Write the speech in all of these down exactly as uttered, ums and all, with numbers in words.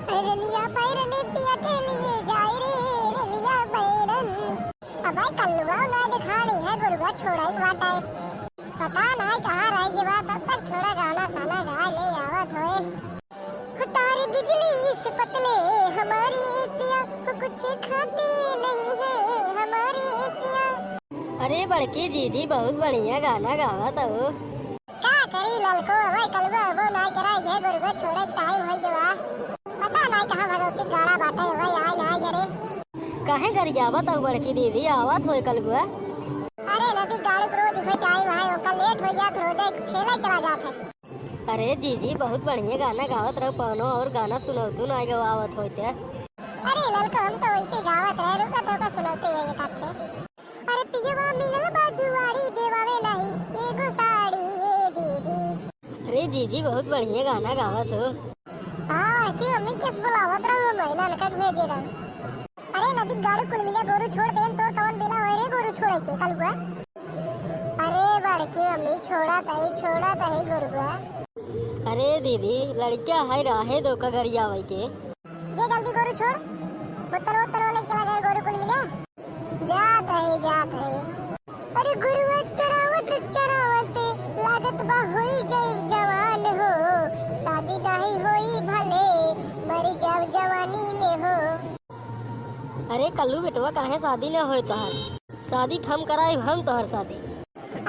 रेलिया बैरन पिया के लिए जाए रे, रेलिया बैरन। अबे कल्लुआ ना दिखानी है, गुरुआ छोड़े के बाटे। पता नहीं कहाँ रह गया, तब तक थोड़ा गाना साना गा ले आवत होए। हो तारे बिजली से पतले हमारे पिया, वो कुछ खाते नहीं है हमारे पिया। अरे बड़की दीदी, बहुत बढ़िया गाना गावत हो। का करी ललको, अबे कलबो अबो ना करा, ये गुरगो छोड़े के टाइम हो गवा। पता नहीं कहाँ भगवती गाड़ा बाटे, अबे आए ना करे। काहे गरियावत हो बड़की दीदी, आवत होए कलबुआ। अरे नदी गाड़ी के रोज इहे टाइम है, ओकर लेट हो जात, रोजे खेले चला जात है। अरे जीजी, बहुत बढ़िया गाना गावत रहो, कौनो और गाना सुनौतू ना गवावत होते। अरे ललको, हम तो वैसे गावत रहे, रुका तो का सुनौते हैं एक आध से। अरे पियवा मिलल बा जुआरी, देवावे लाही एगो साड़ी ए दीदी। अरे जीजी, बहुत बढ़िया गाना गावत हो। हाँ, कि मम्मी किस बुलावत रहो, मैं नानका के भेजे रहो। अरे नदी गाड़ू कुल मिला गोरू छोड़ देन तो कौन बेला होए रे गोरू छोड़े के कलबुआ। अरे बड़की मम्मी छोड़ा तही, छोड़ा तही गोरुआ। अरे दीदी, लड़किया है, राहे दो का गरियावे के। ये जल्दी गोरू छोड़, बोतल वोतल वाले चला गए गोरू कुल मिला। जात है, जात है। अरे गुरुआ चरावत चरावत लागत बा होई जाई जवान हो, शादी नाही होई भले मरी जाब जवानी में हो। अरे कल्लू बेटवा, काहे शादी ना होए तोहार? शादी त हम कराइब, हम तोहर शादी।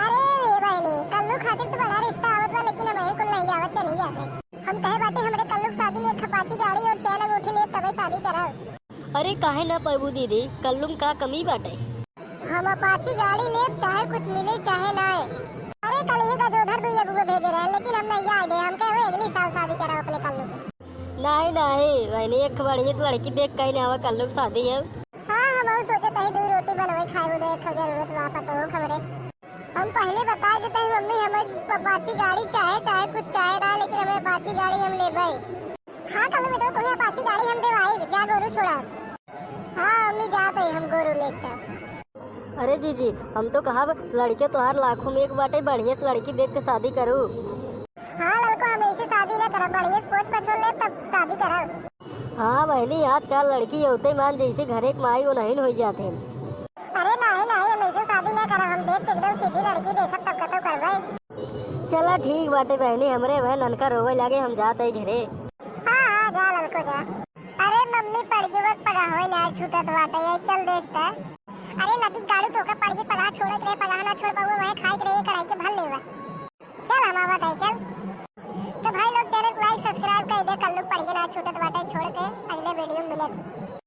अरे ए बहनी, कल्लू खातिर तो बड़ा रिश्ता आवत बा, लेकिन हमही कुल नहीं आवत, चली जात है। हम कहे बाटे हमरे कल्लू के शादी में एक अपाची गाड़ी और चैन अंगूठी लेब तबे शादी करब। अरे काहे ना पैबू दीदी, कल्लू में का कमी बाटे? हम अपाची गाड़ी लेब, चाहे कुछ मिले चाहे ना। अरे कल ही का जोधर दुई अगुआ भेजे रहे, लेकिन हम नहीं आए दे, हम कहे अगली साल शादी करब अपने कल्लू के। नहीं नहीं बहनी, एक बढ़िया से लड़की देख कहीं ना आवा, कल्लू के शादी है। हाँ, हम और सोचे तही दुई रोटी बनवे खाए दे, एक जरूरत बा पतो हो हमरे। हम पहले बता देते हैं मम्मी, हमें अपाची गाड़ी चाहे, चाहे कुछ चाहे ना, लेकिन हमें अपाची गाड़ी हम लेबे। हाँ कल्लू बेटो, तुम्हें अपाची गाड़ी हम देवाई, जा गोरू छोड़ा। हाँ मम्मी, जात है हम गोरू लेकर। अरे जीजी, हम तो कहब लड़के तोहार लाखों में एक बाटे, बढ़िया से लड़की देख के शादी करू। हाँ ललको, हम ऐसे शादी ना करब, बढ़िया से पोछ पछोर लेब तब शादी करब। हाँ बहनी, आजकल लड़की होते मान जैसे घरे के माई वो नहीं हो जाते हैं। अरे नहीं नहीं, हम ऐसे शादी ना करब, हम देख के एकदम सीधी लड़की देखब तब कतो करबे। चला ठीक बाटे बहनी, हमरे वह ननका रोवे लागे, हम जात है घरे। हाँ हाँ, जा ललको जा। अरे मम्मी, पड़गुआ के पगहा होई ना छूटत बाटे, ये चल देखते। अरे नदी गाड़ू, तोका पड़गी पगहा छोड़े के रहे, पगहा ना छोड़ पाऊँ, वह खाए के रहे, कढ़ाई के भर लेवा। चल हम आवत है, चल। तो भाई लोग channel को like subscribe कर दे, कल्लू पड़गी ना छूटत बाटे, छोड़ के अगले video में मिलत।